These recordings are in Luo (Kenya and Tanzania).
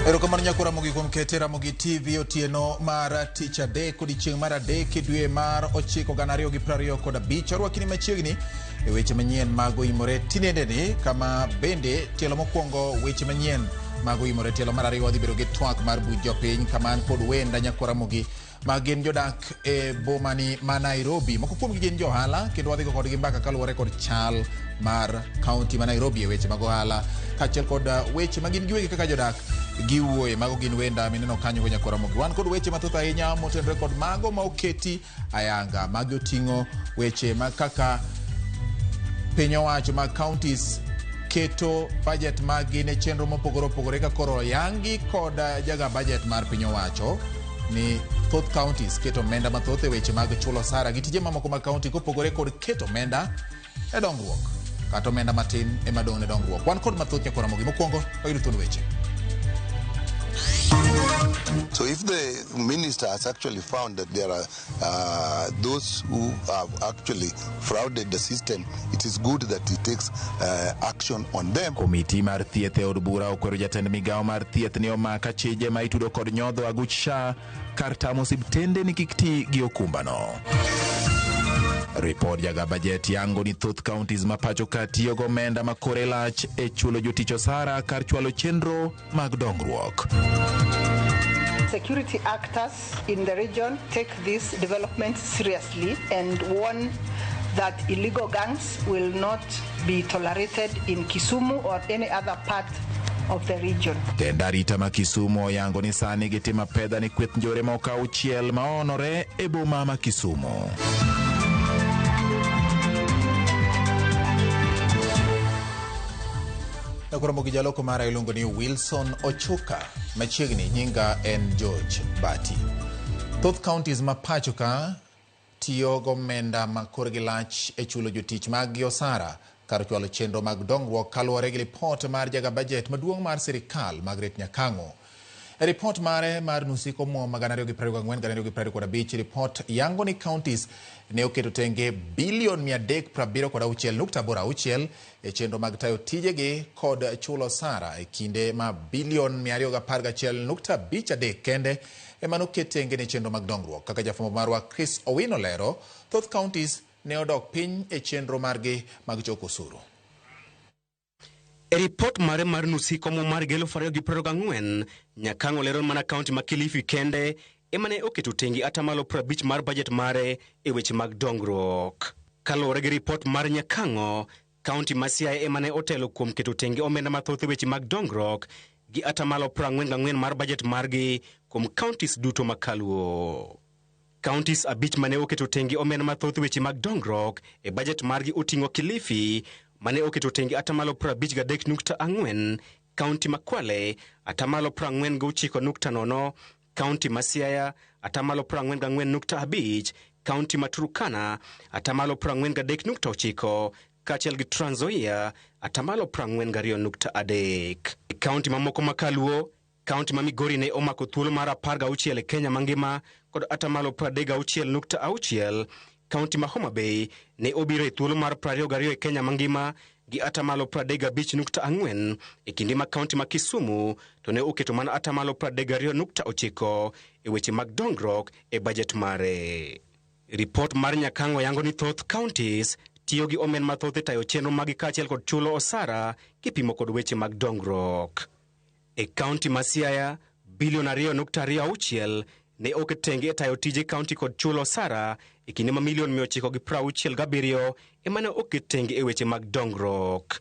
Erokamano nyako Ramogi kuom kete Ramogi TV otieno mar tich adek odiechieng' mar adek e dwe mar ochiko 2025. Arwakini machiegni e weche manyien mag oimore tinendeni kama bende tielo mokwongo weche manyien mag oimore tielo mar ariyo wadhi bedo gi twak mar buch jopiny kama an kod wenda nyako Ramogi ma gin jodak e bomani ma Nairobi. Moko kuomgi gin jo ohala kendo wadhi go kodgi mbaka kaluwore kod chal mar kaunti ma Nairobi e weche mag ohala kaachiel kod weche ma gin giwegi kaka jodak giwuoye. Mago gin wenda mineno kanyo go nyakwa Ramogi. Wan kod weche mathoth ahinya motenore kod mago ma oketi ayanga. Magi oting'o weche mag kaka piny owacho mag counties keto budget maggi ne chenro mopogore opogore ka koro oyangi kod jaga budget mar piny owacho ni thoth counties keto omenda mathoth e weche mag chulo osara gi tije mamoko mag county kopogore kod keto omenda e dongruok kata omenda matin ema dong' ne dongruok. Wan kod mathoth nyakwa Ramogi. Mokwongo wayudo thuond weche. So if the minister has actually found that there are those who have actually frauded the system, it is good that he takes action on them. Komiti mar thieth e od bura okwero jatend migawo mar thieth ni omak achije ma itudo kod nyodho aguch SHA kar tamo osiptende ni kik ti gi okumbano. Ripod jaga bajet yango ni thoth counties ma pacho ka tiyo gomenda ma kore lach e chulo jotich osara kar chwalo chenro mag dongruok. Security actors in the region take this development seriously and warn that illegal gangs will not be tolerated in Kisumu or any other part of the region. Tend arita ma Kisumu oyango ni sani gitimo apedha ni kweth njore moko auchiel ma onore e boma ma Kisumu. Nakoromo gi jaloko mara iluongo ni Wilson Ochuka. Machiegni nyinga en George Bati. Thoth counties ma pacho ka tiyo gomenda ma korgi lach e chulo jotich maggi osara kar chwalo chenro mag dongruok kaluwore gi lipot mar jaga bajet maduong' mar sirikal Margaret Nyakang'o. E ripot mare mar nusiko omuom 2024 2025 ripot yango ni counties ne oketo tenge bilion 376.86 e chenro mag tayo tijegi kod chulo osara e kinde ma bilion 211.53 kende ema noket tenge ne chenro mag dongruok. Kaka jafwambo marwa Chris Owino lero, thoth counties ne odok piny e chenro margi mag choko osuru. E ripot mare mar nusiko mo mar 2024, Nyakang'o lero mana kaunti ma Kilifi kende ema ne oketo tenge atamalo 50 mar bajet mare e weche mag dongruok. Kaluwore gi ripot mar Nyakang'o, kaunti ma Siaya ema ne otelo kuom keto tenge omenda mathoth e weche mag dongruok gi atamalo 44 mar bajet margi kuom counties duto ma kaluo. Counties abich mane oketo tenge omenda mathoth e weche mag dongruok e bajet margi oting'o Kilifi mane oketo tenge atamalo 53.4, kaunti ma Kwale atamalo 49.0, kaunti ma Siaya atamalo 44.5, kaunti ma Turkana atamalo 43.9 kaachiel gi Trans Nzoia atamalo 42.3. E kaunti mamoko ma kaluo, kaunti ma Migori ne omako thuolo mar 16 e Kenya mangima kod atamalo 36.6. Kaunti ma Homa Bay ne obiro e thuolo mar 22 e Kenya mangima gi atamalo 35.4 e kinde ma kaunti ma Kisumu to ne oketo mana atamalo 32.9 e weche mag dongruok e bajet mare. Ripot mar Nyakang'o yango ni thoth counties tiyo gi omenda mathoth e tayo chenro magi kaachiel kod chulo osara kipimo kod weche mag dongruok. E kaunti ma Siaya, bilion 2.26 ne oket tenge e tayo tije kaunti kod chulo osara e kinde ma milion 967 ema ne oket tenge e weche mag dongruok.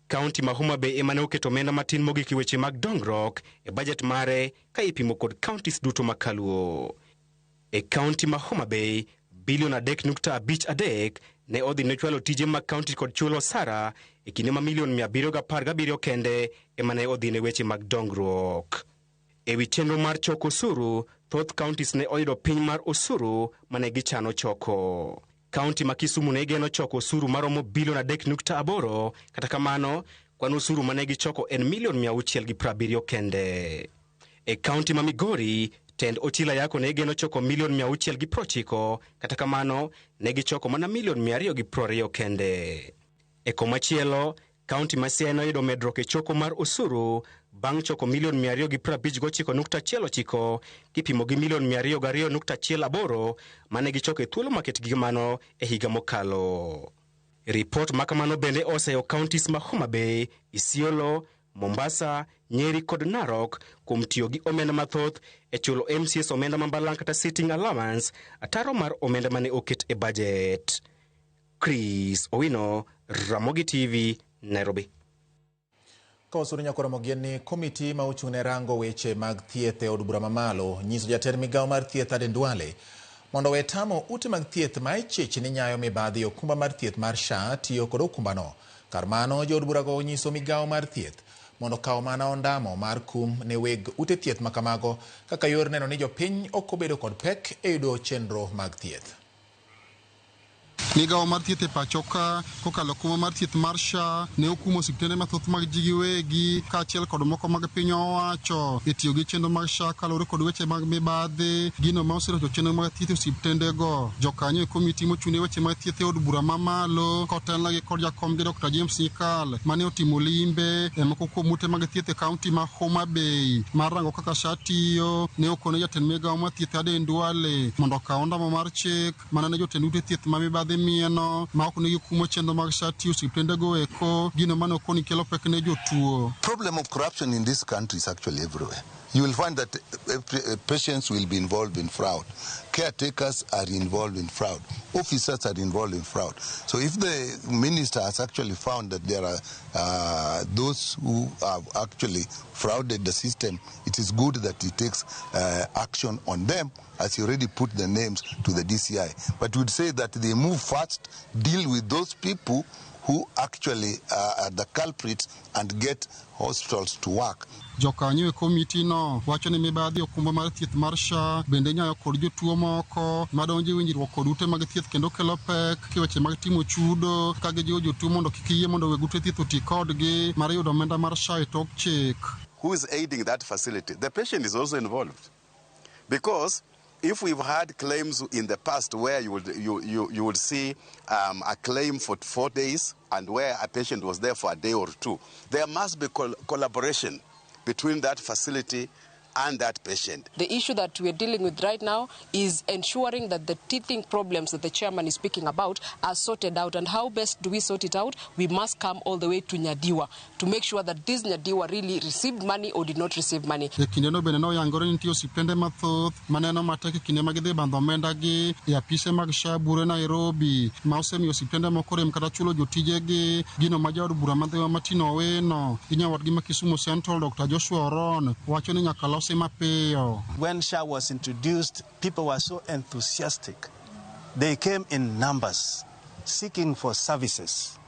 Kaunti ma Homa Bay ema ne oketo omenda matin mogik e weche mag dongruok e bajet mare ka ipimo kod counties duto ma kaluo. E kaunti ma Homa Bay, bilion 3.53 ne odhi ne chwalo tije mag kaunti kod chulo osara e kinde ma milion 717 kende ema ne odhi ne weche mag dongruok. E wi chenro mar choko osuru, thoth counties ne oyudo piny mar osuru mane gichano choko. Kaunti ma Kisumu ne geno choko osuru maromo bilion 3.8, kata kamano, kwan osuru mane gichoko en milion 670 kende. E kaunti ma Migori, tend Ochila Yako ne geno choko milion 690, kata kamano, ne gichoko mana milion 220 kende. E komachielo, Kaunti ma Siaya noyudo medruok e choko mar osuru bang' choko milion 259.19 kipimo gi milion 202.18 mane gichoko e thuolo maketgi mano e higa mokalo. Ripot ma kamano bende oseyo counties ma Homa Bay, Isiolo, Mombasa, Nyeri kod Narok kuom tiyo gi omenda mathoth e chulo MCAs omenda ma mbalang' kata sitting allowance ataro mar omenda mane oket e budget. Chris Owino, Ramogi TV, Nairobi. Ka osuru nyakoromo gien ni komiti ma ochung' ne rango weche mag thieth e od bura mamalo nyiso jatend migawo mar thieth Aden Duale mondo owe tamo ute mag thieth ma ichich ni nyayo mibadhi e okumba mar thieth mar SHA tiyo kod okumbano. Kar mano, jood burago onyiso migawo mar thieth mondo okaw mana ondamo mar kum ne weg ute thieth ma kamago kaka yor neno ni jopiny ok obedo kod pek e yudo chenro mag thieth. Migawo mar thieth e pacho ka kokalo kuma mar thieth mar SHA ne okumo osiptende mathoth mag ji giwegi kaachiel kod moko mag piny owacho e tiyo gi chenro mag SHA kaluwore kod weche mag mibadhi gino ma oserocho chenro mag thieth e osiptendego. Jokanyo e komiti mochung' ne weche mag thieth e od bura mamalo kotelnegi kod jakomgi Dr. James Nyikal mane otimo limbe e moko kuom ute mag thieth e kaunti ma Homa Bay mar rango kaka SHA tiyo ne okone jatend migawo mar thieth Aden Duale mondo okaw ondamo mar chik mana ne jotend ute thieth ma mibadhi mieno ma ok nigi kumo chenro mag SHA tiyo osiptendego eko gino mane okoni kelo pek ne jotuo. Problem of corruption in this country is actually everywhere. You will find that patients will be involved in fraud. Caretakers are involved in fraud. Officers are involved in fraud. So if the minister has actually found that there are those who have actually frauded the system, it is good that he takes action on them, as he already put the names to the DCI. But we'd say that they move fast, deal with those people who actually are the culprits and get hospitals to work. Jokanyo e komiti no wacho ni mibadhi okumba mar thieth mar SHA bende nyayo kod jotuo moko madonjo e winjruok kod ute mag thieth kendo kelo pek e weche mag timo chudo ka gijiwo jotuo mondo kik yie mondo weg ute thieth oti kodgi mar yudo omenda mar SHA e tok chik. Who is aiding that facility? The patient is also involved. Because if we've had claims in the past where you would see a claim for 4 days and where a patient was there for a day or two, there must be collaboration between that facility and that patient. The issue that we're dealing with right now is ensuring that the teething problems that the chairman is speaking about are sorted out. And how best do we sort it out? We must come all the way to Nyadiwa to make sure that this Nyadiwa really received money or did not receive money. E kindeno bende noyangore ni nitie osiptende mathoth maneno matek e kinde ma gidhi bandho omenda gi e apise mag SHA bure Nairobi ma osemiyo osiptende moko rem kata chulo jotijegi gino ma jaod bura madhiwa Martin Owino gi nyawadgi ma Kisumu Central Dr. Joshua Oron wacho ni nyaka losi mapiyo. When SHA was introduced, people were so enthusiastic. They came in numbers, seeking for services.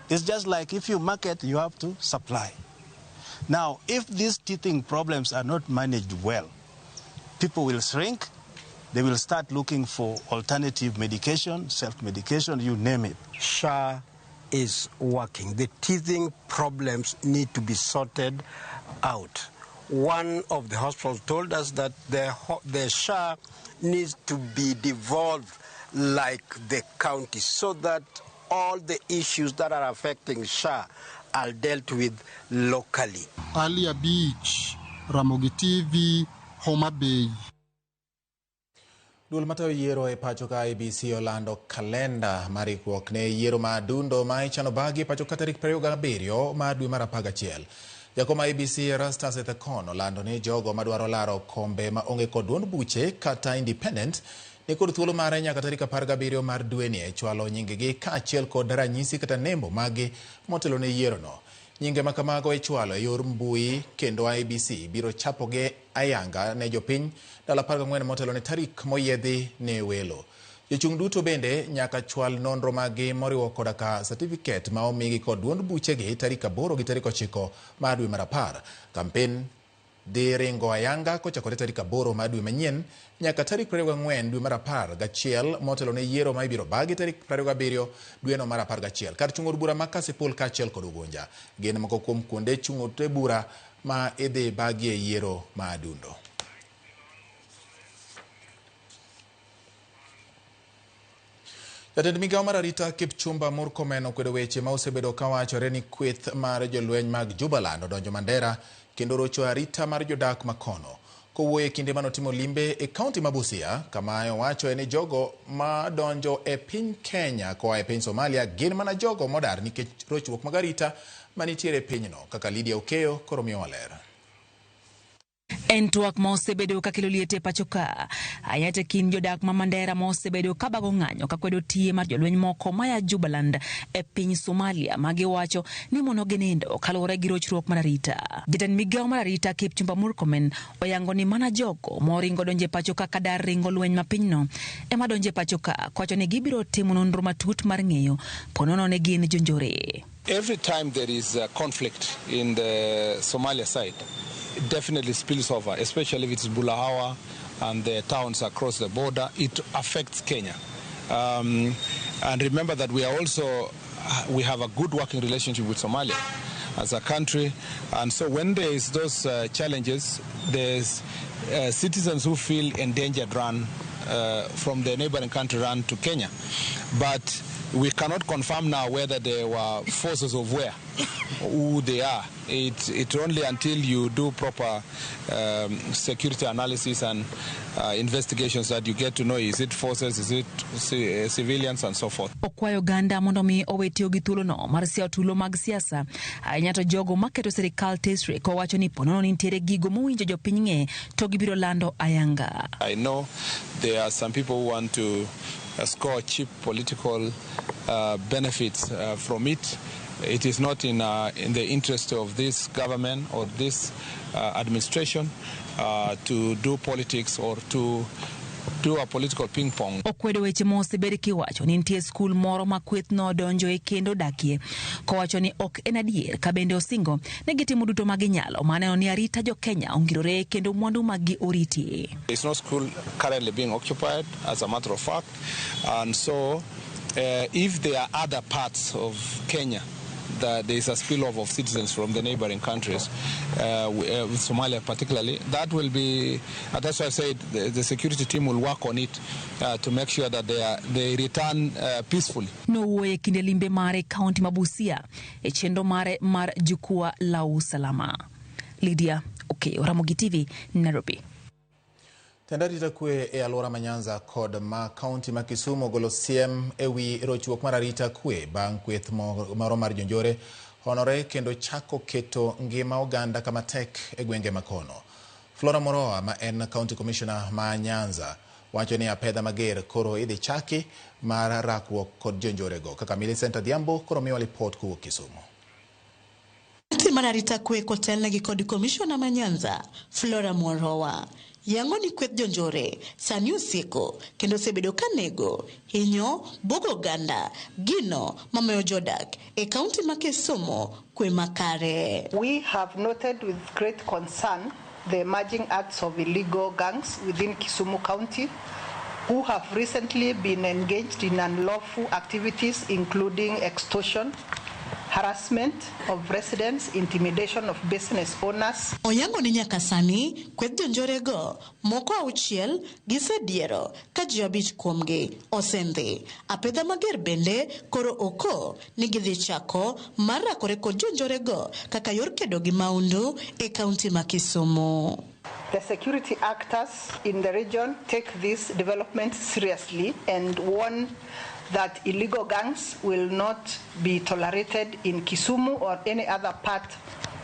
It's just like if you market, you have to supply. Now, if these teething problems are not managed well, people will shrink. They will start looking for alternative medication, self medication, you name it. SHA is working. The teething problems need to be sorted out. One of the hospitals told us that the SHA needs to be devolved like the county so that all the issues that are affecting SHA are dealt with locally. Ali Beach, Ramogi TV, Homa Bay. Duol matayo yiero e pacho ka IEBC olando kalenda mar ikruok ne yiero ma adundo ma ichano bagi e pacho ka tarik 27 mar dwe mar 11. Jakom IEBC Erastus Ethekon olando ni jogo madwaro laro kombe ma onge kod duond buche kata independent ni kod thuolo mare nyaka tarik 17 mar dweni e chwalo nyingegi kaachiel kod ranyisi kata nembo maggi motelo ne yierono. Nyinge ma kamago ichwalo e yor mbui kendo IEBC biro chapogi ayanga ne jopiny ndalo 14 motelo ne tarik moyiedhi ne welo. Jochung' duto bende nyaka chwal nonro maggi moriwo koda ka satifiket ma omigi kod duond buchegi tarik 8 gi tarik 9 mar dwe mar 10. Kampen dhi ringo ayanga kochakore tarik 8 mar dwe manyien nyaka tarik 24 dwe mar 11 motelo ne yiero ma ibiro bagi tarik 27 dweno mar 11 kar chung' od bura ma Kasipul kaachiel kod Ugunja. Gin moko kuom kuonde chung' ute bura ma idhi bagie yiero ma adundo. Jatend migawo mar arita Kipchumba Murkomen okwedo weche ma osebedo kawachore ni kweth mar jolweny mag Jubaland odonjo Mandera kendo rocho arita mar jodak makono. Kowuoyo e kinde manotimo limbe e kaunti ma Busia, kama owacho ni jogo madonjo e piny Kenya koa e piny Somalia gin mana jogo modar nikech rochruok mag arita manitiere e pinyno, kaka Lydia Okeyo koro miyowa ler. En twak ma osebedo kakelo liet e pacho ka ahinya e kind jodak ma Mandera ma osebedo kabago ng'anyo kakwedo tiye mar jolweny moko maya Jubaland e piny Somalia ma giwacho ni mono ginindo kaluwore gi rochruok mar arita. Jatend migawo mar arita Kipchumba Murkomen oyango ni mana jogo moringo donjo e pacho ka kadar ringo lweny ma pinyno ema donjo e pacho ka kowacho ni gibiro timo nonro matut mar ng'eyo ponono ne gin jonjore. Every time there is a conflict in the Somalia side, it definitely spills over, especially if it's Bulahawa and the towns across the border. It affects Kenya. And remember that we are also, we have a good working relationship with Somalia as a country. And so when there is those challenges, there's citizens who feel endangered run from the neighboring country run to Kenya. But we cannot confirm now whether they were forces of where, who they are. It only until you do proper security analysis and investigations that you get to know, is it forces, is it civilians and so forth. Okwayo oganda mondo mi owe tiyo gi thuolono mar siawo tulo mag siasa ahinya to jogo maketo sirikal tesre kowacho ni ponono ni nitiere gigo mowinjo jopiny ng'e to gibiro lando ayanga. I know there are some people who want to score cheap political benefits from it. It is not in the interest of this government or this administration to do politics or to do a political ping pong. Okwedo weche ma osebed kiwacho ni nitie skul moro ma kweth nodonjoe kendo dakie kowacho ni ok en adier ka bende osingo ne gitimo duto ma ginyalo maneno ni arita jo Kenya ongirore kendo mwandu maggi oriti. There is no school currently being occupied, as a matter of fact, and so if there are other parts of Kenya that there is a spillover of citizens from the neighboring countries, with Somalia particularly, that will be, that's why I said the security team will work on it to make sure that they return peacefully. Nowuoyo e kinde limbe mare kaunti ma Busia e chenro mare mar jukwaa la usalama. Lydia Okeyo, Ramogi TV, Nairobi. Tend arita kwe e alwora ma Nyanza kod ma kaunti ma Kisumu ogolo siem ewi rochruok mar arita kwe bang' kweth moro mar jonjore honore kendo chako keto ngima oganda kama tek e gwenge makono. Flora Moroa ma en County Commissioner ma Nyanza wacho ni apedha mager koro idhi chaki mar rakruok kod jonjorego. Kaka Millicent Adhiambo koro miwa lipot kowuok Kisumu. Mar arita kwe kotelnegi kod komishona ma Nyanza Flora Moroa yango ni kweth jonjore sani osieko kendo osebedo ka nego hinyo buogo oganda gino mamayo jodak e kaunti ma Kisumu kwe makare. We have noted with great concern the emerging acts of illegal gangs within Kisumu County who have recently been engaged in unlawful activities including extortion, harassment of residents, intimidation of business owners. Oyango ni nyaka sani kweth jonjorego moko auchiel gisediero ka ji abich kuomgi osendhi. Apedha mager bende koro oko ni gidhi chako mar rakore kod jonjorego kaka yor kedo gi maundu e kaunti ma Kisumu. The security actors in the region take this development seriously and warn that illegal gangs will not be tolerated in Kisumu or any other part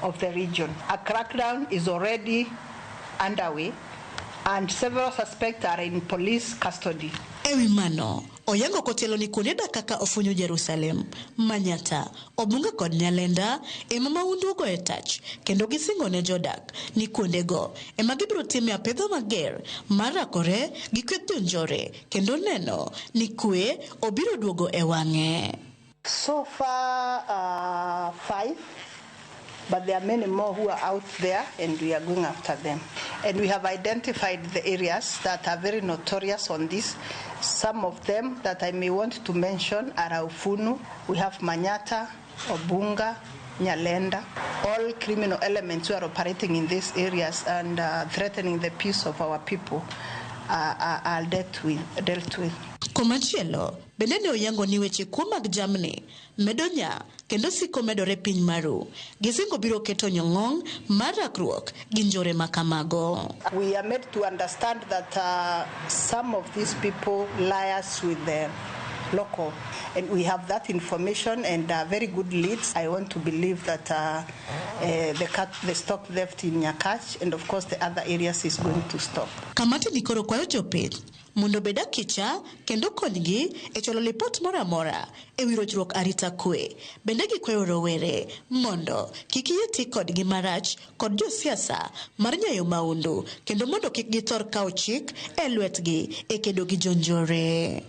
of the region. A crackdown is already underway and several suspects are in police custody. Ewi mano, oyango kotielo ni kuonde dak kaka Ofunyu Jerusalem, Manyata, Obunga kod Nyalenda ema maundu ogoye tach kendo gisingo ne jodak ni kuondego ema gibiro time apedha mager mar rakore gi kweth jonjore kendo neno ni kwe obiro duogo e wang'e. So far 5, but there are many more who are out there and we are going after them. And we have identified the areas that are very notorious on this. Some of them that I may want to mention are Aufunu, we have Manyata, Obunga, Nyalenda, all criminal elements who are operating in these areas and threatening the peace of our people are dealt with. Komachielo, bende ne oyango ni weche kuo mag jamni medo nya kendo siko medore piny maru. Gisingo biro keto nyong'ong' mar rakruok gi njore ma kamago. We are made to understand that some of these people liars with the local, and we have that information and very good leads. I want to believe that the stock theft in Nyakach and of course the other areas is going to stop. Kamati ni koro kwayo jopith mondo obed akicha kendo konygi e chwalo lipot moro amora e wi rochruok arita kwe. Bende gikwayo rowere mondo kik yie ti kodgi marach kod josiasa mar nyayo maundu kendo mondo kik githor kawo chik e lwetgi e kedo gi jonjore.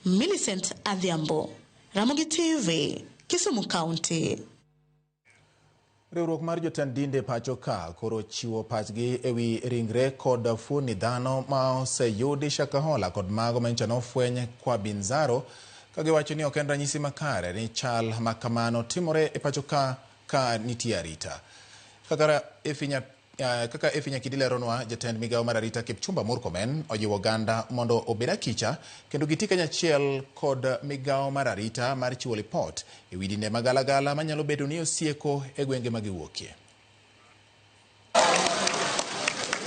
Millicent Adhiambo, Ramogi TV, Kisumu County. Riwruok mar jotend dinde pacho ka koro chiwo pachgi ewi ringre kod fuoni dhano ma oseyudi Shakahola kod mago manyocha nofweny kwa Binzaro, ka giwacho ni ok en ranyisi makare ni chal ma kamano timore e pacho ka ka nitie arita. Kaka Efi Nyakidi leronwa, jatend migawo mar arita Kipchumba Murkomen ojiwo oganda mondo obed akicha kendo giti kanyachiel kod migawo mar arita mar chiwo lipot ewi dinde magalagala manyalo bedo ni osieko e gwenge ma giwuokie.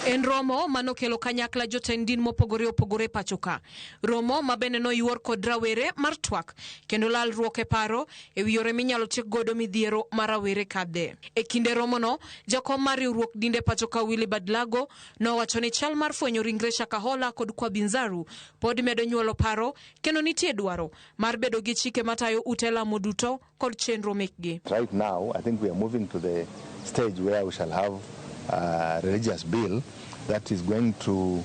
En romo manokelo kanyakla jotend din mopogore opogore pacho ka. Romo ma bende noyuor kod rawere mar twak kendo lalruok e paro ewi yore minyalo tiek godo midhiero mar rawere kadhe. E kinde romono, jakom mar riwruok dinde pacho ka Willy Badlago nowacho ni chal mar fwenyo ringre Shakahola kod Kwa Binzaru pod medo nyuolo paro kendo nitie dwaro mar bedo gi chike matayo ute lamo duto kod chenro mekgi. Right now, I think we are moving to the stage where we shall have a religious bill that is going to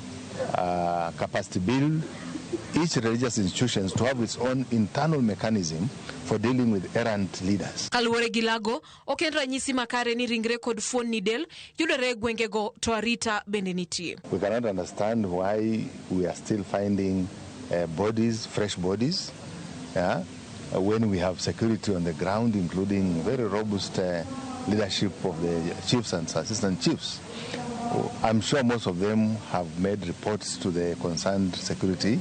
capacity build each religious institution to have its own internal mechanism for dealing with errant leaders. Kaluwore gi Lago, ok en ranyisi makare ni ringre kod fuonni del yudore e gwengego to arita bende nitie. We cannot understand why we are still finding bodies, fresh bodies, when we have security on the ground, including very robust leadership of the chiefs and assistant chiefs. I'm sure most of them have made reports to the concerned security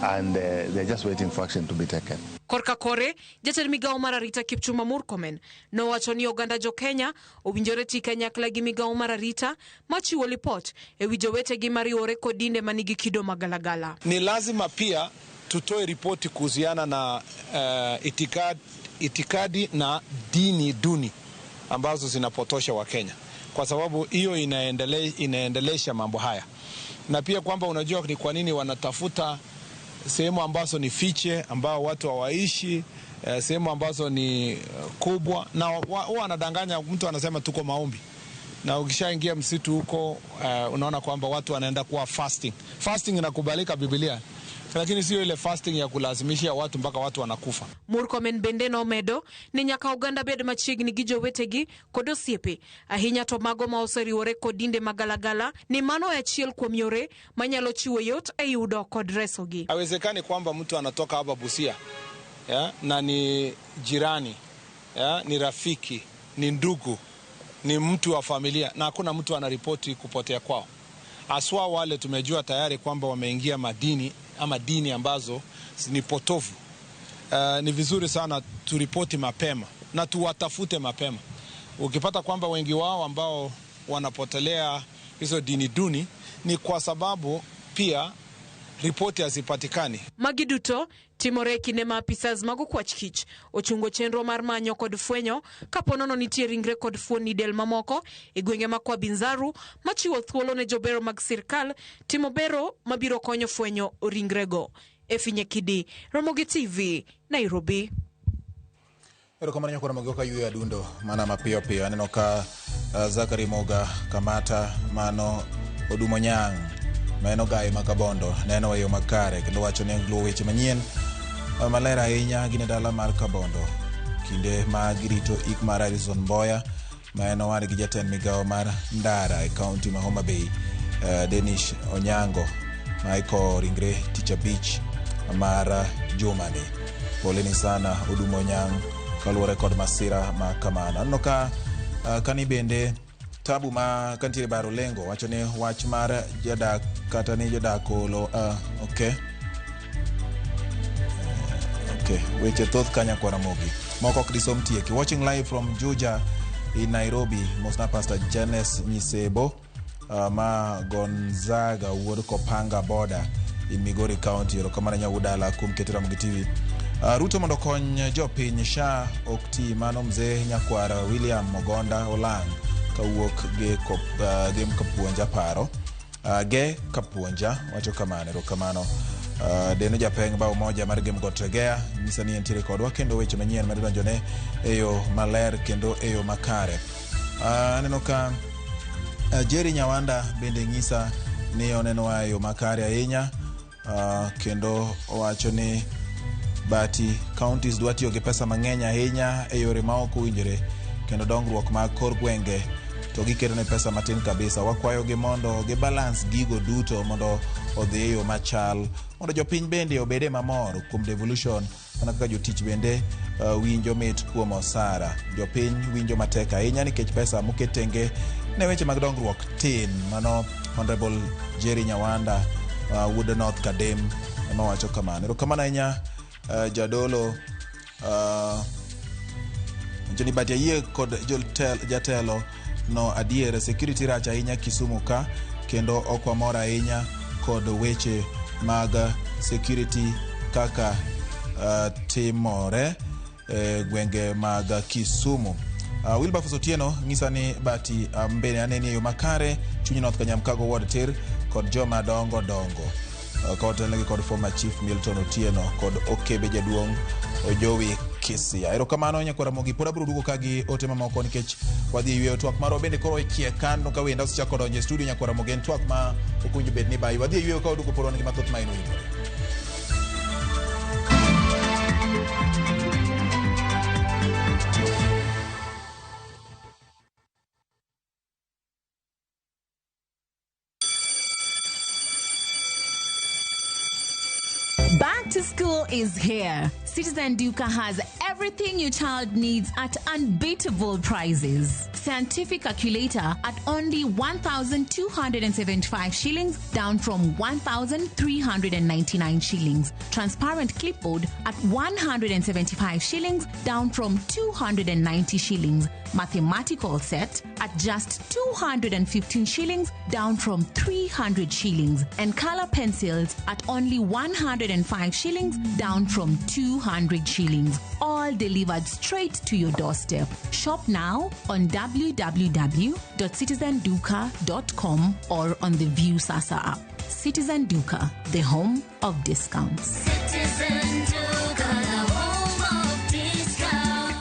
and they're just waiting for action to be taken. Korka kore, jatend migawo mar arita Kipchumba Murkomen nowacho ni oganda jo Kenya owinjore ti kanyakla gi migawo mar arita machiwo lipot ewi jowetegi mariwore kod dinde manigi kido magalagala. Ni lazima pia tutoe ripoti kuhusiana na itikadi na dini duni ambazo zinapotosha wa Kenya, kwa sababu hiyo inaendelesha mambo haya. Na pia kwamba unajua ni kwa nini wanatafuta sehemu ambazo ni fiche, ambao watu hawaishi, sehemu ambazo ni kubwa, na wanadanganya. Mtu anasema tuko maombi, na ukishaingia msitu huko unaona kwamba watu wanaenda kuwa fasting. Fasting inakubalika Biblia, lakini sio ile fasting ya kulazimisha watu mpaka watu wanakufa. Murkomen bende nomedo ni nyaka oganda bed machiegni gi jowetegi kod osiepe, ahinya to mago ma oseriwore kod dinde magalagala, ni mano e achiel kuom yore manyalo chiwo yot e yudo kod resogi. Haiwezekani kwamba mtu anatoka hapa Busia, na ni jirani, ni rafiki, ni ndugu, ni mtu wa familia, na hakuna mtu anaripoti kupotea kwao. Aswa wale tumejua tayari kwamba wameingia madini ama dini ambazo ni potofu. Ni vizuri sana turipoti mapema na tuwatafute mapema. Ukipata kwamba wengi wao ambao wanapotelea hizo dini duni ni kwa sababu pia ripoti hazipatikani. Magi duto timore kinde ma apisas mag okwach kich ochungo chenro mar manyo kod fwenyo kapo nono nitie ringre kod fuoni del mamoko e gwenge ma Kwa Binzaru machiwo thuolo ne jobero mag sirkal timo bero mabiro konyo fwenyo ringrego. Efi Nyakidi, Ramogi TV, Nairobi. Erokamano nyakora Ramogi ka yueyo adundo mana mapiyo piyo. Aneno ka Zachary Moga Kamata mano Odumo Nyang' ma en ogayo ma Kabondo neno e yo makare kendo wacho ni luwo weche manyien maler ahinya gin e dala mar Kabondo kinde ma girito ik mar Harrison Mboya ma en owadgi jatend migawo mar ndara e kaunti ma Homa Bay, Denish Onyango ma iko ringre tich abich mar jumani. Poleni sana Odumo Nyang' kaluwore kod masira ma kamano. Aneno ka kani bende tabu ma kantiere Baro Lengo wacho ni wach mar jadak kata ni jodak olo okay. Okay, weche thoth kanya kwa Ramogi. Moko ok disom tieki. Watching live from Juja in Nairobi, mosna Pastor Janes Nyisebo ma Gonzaga wuod Kopanga border in Migori County. Erokamano Nyawudala kuom keto Ramogi TV. Ruto mondo okony jopiny SHA ok ti mano mzee nyakwar William Mogonda Olang' kawuok ge Gem Kapuonja paro. Ge Kapuonja wacho kamano, erokamano. Deno Japeng bao moja mar Gem Got Tegea nyisa ni entiere kodwa kendo weche manyien medo donjone e yo maler kendo e yo makare. Aneno ka Jerry Nyawanda bende nyisa ni onenowa e yo makare ahinya kendo owacho ni bati counties dwa tiyo gi pesa mang'eny ahinya e yore ma ok owinjore kendo dongruok mag kor gwenge to giketo ne pesa matin kabisa. Wakwayogi mondo gi balance gigo duto mondo odhi e yo machal mondo jopiny bende obede mamor kuom devolution mana kaka jotich bende winjo mit kuom osara. Jopiny winjo matek ahinya nikech pesa moket tenge ne weche mag dongruok tin. Mano Honorable Jerry Nyawanda wuod North Kadem ema wacho kamano. Erokamano ahinya jadolo Johnny Bati ayie kod jatelo no adier security rach ahinya Kisumu ka kendo ok wamor ahinya kod weche mag security kaka timore gwenge mag Kisumu. Wilberforce Otieno ng'isa ni Bati bende aneni e yo makare chuny North Kanyamkago Ward Tir kod joma dongo dongo ka otelnegi kod former chief Milton Otieno kod Okebe jaduong' Ojowi Kisia. Erokamano nyakwar Ramogi, pod abiro duogo ka gi ote mamoko nikech wadhi e yweyo twak marwa bende koro chiek kano ka wenda osechako donjo e studio nyakwar Ramogi en twak ma ok owinjo bed ni bayi. Wadhi e yweyo ka waduogo pod wan gi mathoth ma en oyimore. Back to school is here. Citizen Duka has everything your child needs at unbeatable prices. Scientific calculator at only 1,275 shillings, down from 1,399 shillings. Transparent clipboard at 175 shillings, down from 290 shillings. Mathematical set at just 215 shillings, down from 300 shillings. And color pencils at only 105 shillings, down from 200 shillings. All delivered straight to your doorstep. Shop now on www.citizenduka.com or on the Viusasa app. Citizen Duka, the home of discounts. Citizen Duka, the home of discounts.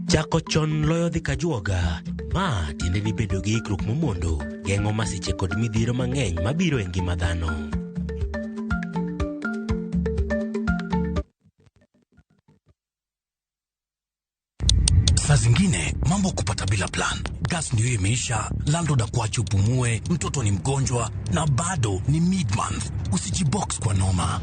Chako chon loyo dhi kajuoga. Ma tiende ni bedo gi ikruok momondo geng'o masiche kod midhiero mang'eny mabiro e ngima dhano. Saa zingine mambo kupata bila plan. Gas ndio imeisha, landlord akuache upumue, mtoto ni mgonjwa na bado ni mid-month. Usijibox kwa noma.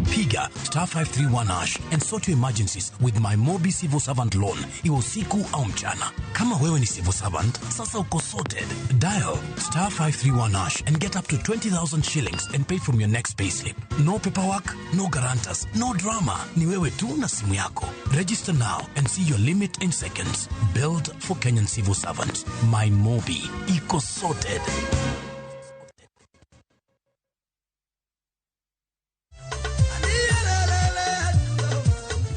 Piga star 531 hash and sort your emergencies with my Mobi Civil Servant Loan, iwe usiku au mchana. Kama wewe ni civil servant, sasa uko sorted. Dial star 531 hash and get up to 20,000 shillings and pay from your next payslip. No paperwork, no guarantors, no drama. Ni wewe tu na simu yako. Register now and see your limit in seconds. Build for Kenyan civil servants. My Mobi. Iko sorted.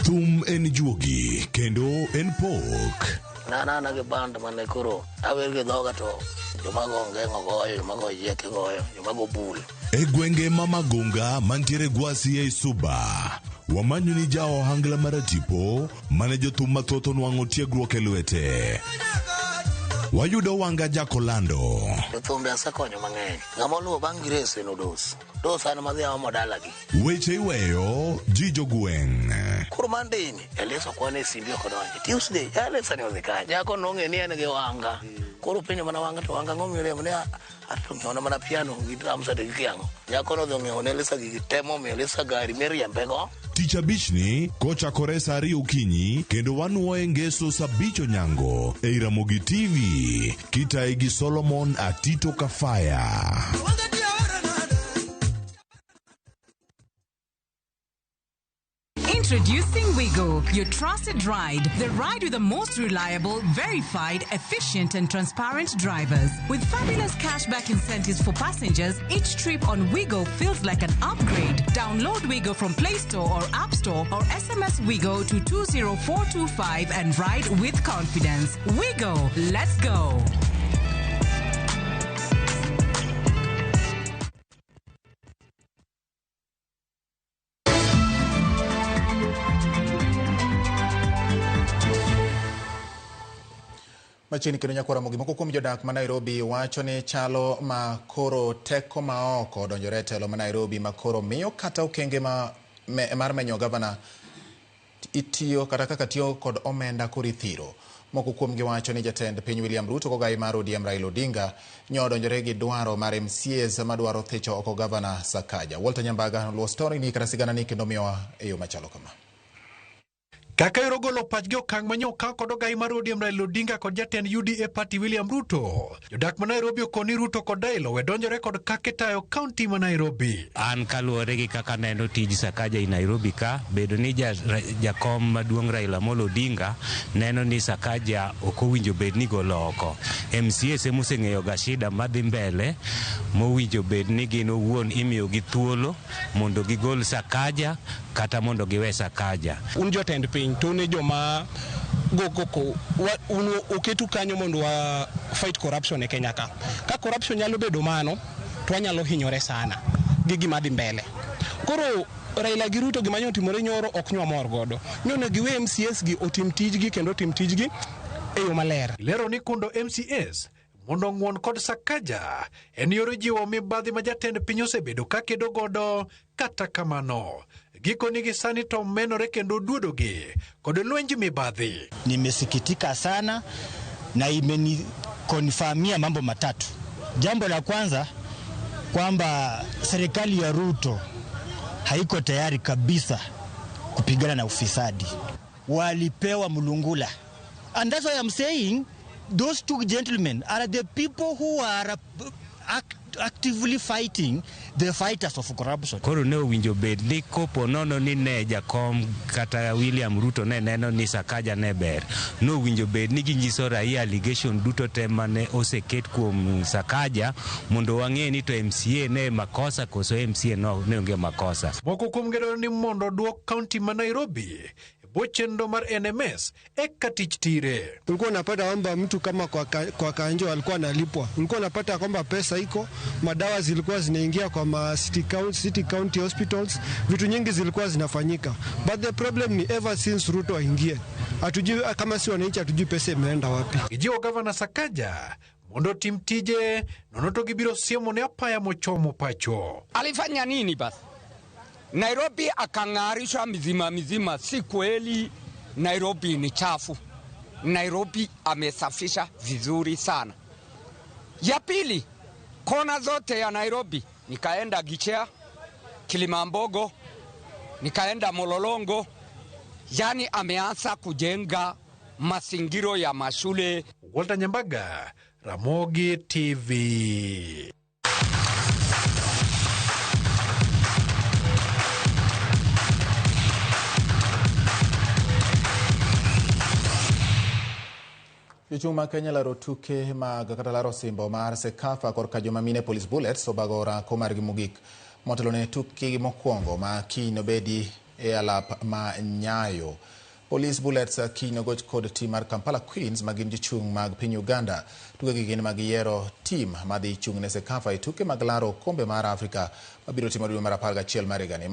Thum en juogi kendo en pok. An gi band mane koro awer gi dhoga to joma go ongeng'o goyo, joma go yieke goyo, joma go bul. E gwenge ma Magunga mantiere Gwasi ei Suba, wamanyo ni ja ohangla maratipo mane jothum mathoth onwang'o tiegruok e lwete. Wayudo Wanga Jakolando. Jothumbe asekonyo mang'eny. Ng'ama oluwo bang' Grace en Odos. Odos an madhi aomo dalagi. Weche iweyo ji jogweng'. Koro Monday ni, Elisa kwane e simbi ok odonjo. Tuesday, Elisa ni odhi kanye? Nyako nong'e ni en gi Wanga. Koro penjo mana wanga to wanga ng'o miremo ne ato ng'iewona mana piano gi drums ate gi kiang'o. Nyako no odhi ong'iewo ne Lisa gigi te momiyo Lisa gari miriembego. Tich abichni kochakore saa 2 okinyi kendo wanuoye ngeso saa 5 onyango ei Ramogi TV kitaye gi Solomon Atito Kafaya. Introducing Wigo, your trusted ride. The ride with the most reliable, verified, efficient, and transparent drivers. With fabulous cashback incentives for passengers, each trip on Wigo feels like an upgrade. Download Wigo from Play Store or App Store or SMS Wigo to 20425 and ride with confidence. Wigo, let's go. Machiegni kendo nyakwara Ramogi, moko kuom jodak ma Nairobi wacho ni chalo ma koro teko ma oko odonjore e telo ma Nairobi ma koro miyo kata okenge ma mar menyo gavana itiyo kata kaka tiyo kod omenda koro ithiro. Moko kuomgi wacho ni jatend piny William Ruto kogai mar ODM Raila Odinga nyo odonjore gi dwaro mar MCAs madwaro thicho oko gavana Sakaja. Walter Nyambaga noluwo story ni kata sigana ni kendo miyowa e yo machalo kama. Kaka ero golo pachgi okang' manye okaw kod ogai mar ODM Raila Odinga kod jatend UDA Party William Ruto. Jodak ma Nairobi okoni Ruto kod Raila owe donjore kod kaka itayo kaunti ma Nairobi. An kaluwore gi kaka neno tij Sakaja i Nairobi ka, bedo ni jakom maduong' Raila Amolo Odinga neno ni Sakaja ok owinjo bed ni golo oko. MCAs emoseng'eyo ga shida madhi mbele, mowinjo bed ni gin owuon imiyogi thuolo mondo gigol Sakaja kata mondo giwe Sakaja. Un jotend piny to un e joma go un oketu kanyo mondo wa fight corruption e Kenya ka. Ka corruption nyalo bedo mano, to wanyalo hinyore sana gi gima dhi mbele. Koro Raila gi Ruto gima nyo timore nyoro ok nywa mor godo. Nyono giwe MCAs gi otim tijgi kendo otim tijgi e yo maler. Lero ni kundo MCAs mondo ng'uon kod Sakaja en yor jiwo mibadhi ma jatend piny osebedo kakedo godo. Kata kamano gikoni gi sani to menore kendo duodogi kod lwenj mibadhi. Nimesikitika sana na imenikonfirmia mambo matatu. Jambo la kwanza kwamba serikali ya Ruto haiko tayari kabisa kupigana na ufisadi. Walipewa mlungula. And that's why I'm saying those two gentlemen are the people who are actively fighting the fighters of corruption. Koro ne owinjo bed ni kopo nono ni ne jakom kata William Ruto ne neno ni Sakaja ne ber, no owinjo bed ni ginyiso raia allegation duto te mane oseket kuom Sakaja mondo wang'e ni to MCA ne makosa koso MCA no ne onge makosa. Moko kuom gi dwaro ni mondo duok kaunti ma Nairobi e chenro mar NMS eka tich tire. Ulikuwa unapata kwamba mtu kama kwa Kanjo alikuwa analipwa. Ulikuwa unapata kwamba pesa iko, madawa zilikuwa zinaingia kwa ma city county hospitals, vitu nyingi zilikuwa zinafanyika. But the problem ni ever since Ruto aingie, hatujui kama si wananchi hatujui pesa imeenda wapi. Gijiwo gavana Sakaja mondo tim tije nono to gibiro siemo ne apaya mochomo pacho. Alifanya nini basi? Nairobi akang'arisha mizima mizima. Si kweli Nairobi ni chafu. Nairobi amesafisha vizuri sana. Ya pili, kona zote ya Nairobi, nikaenda Gichea, Kilimambogo, nikaenda Mololongo. Yani ameanza kujenga masingiro ya mashule. Walter Nyambaga, Ramogi TV. Jochung' mag Kenya laro tuke mag kata laro osimbo mar CECAFA korka joma mine Police Bullets obago orako margi mogik motelo ne tukgi mokwongo ma kiny nobedi e alap ma Nyayo. Police Bullets kiny nogoch kod tim mar Kampala Queens ma gin jochung' mag piny Uganda. Tukegi gin mag yiero tim madhi chung' ne CECAFA e tuke mag laro okombe mar Afrika mabiro timore dwe mar 11 mar higani.